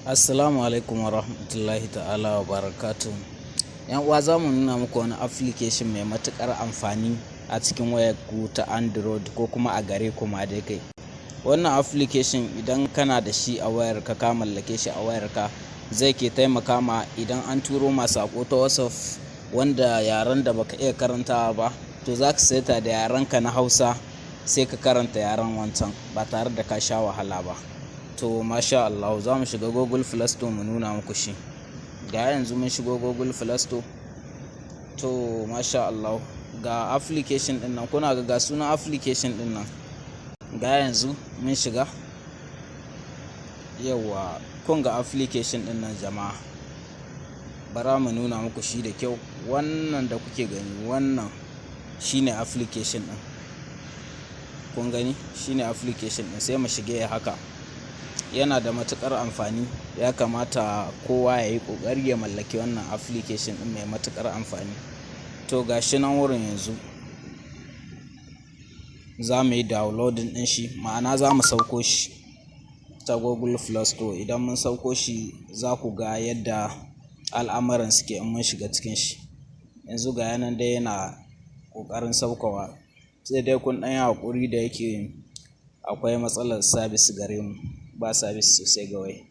Assalamu alaikum wa rahmatullahi ta'ala wa barakatuh. 'Yan uwa, za mu nuna muku wani application mai matuƙar amfani a cikin wayar ku ta Android ko kuma a gare ku ma dai kai. Wannan application, idan kana da shi a wayarka, ka mallake shi a wayarka, zai ke taimaka ma idan an turo ma saƙo ta WhatsApp wanda yaren da baka iya karantawa ba, to za ka saita da yarenka na Hausa, sai ka karanta yaren wancan ba tare da ka sha wahala ba. To, masha Allah, za mu shiga Google Play Store mu nuna muku shi. Ga yanzu mun shigo Google Play Store. To, masha Allah, ga application ɗin nan, kuna ga sunan application ɗin nan. Ga yanzu mun shiga. Yauwa, kun ga application ɗin nan, jama'a. Bara mu nuna muku shi da kyau. Wannan da kuke gani, wannan shine application ɗin. Kun gani? Shine application ɗin, sai mu shige haka. Yana da matuƙar amfani. Ya kamata kowa ya yi ƙoƙari ya mallaki wannan application ɗin mai matuƙar amfani. To, ga shi nan wurin, yanzu za mu yi downloading ɗin shi, ma'ana za mu sauko shi ta Google Play Store. Idan mun sauko shi, za ku ga yadda al'amuran suke in mun shiga cikin shi. Yanzu ga yanan dai yana ƙoƙarin saukowa. Sai dai kun ɗan yi haƙuri da yake akwai matsalar service gare mu. Ba service sosai ga wai.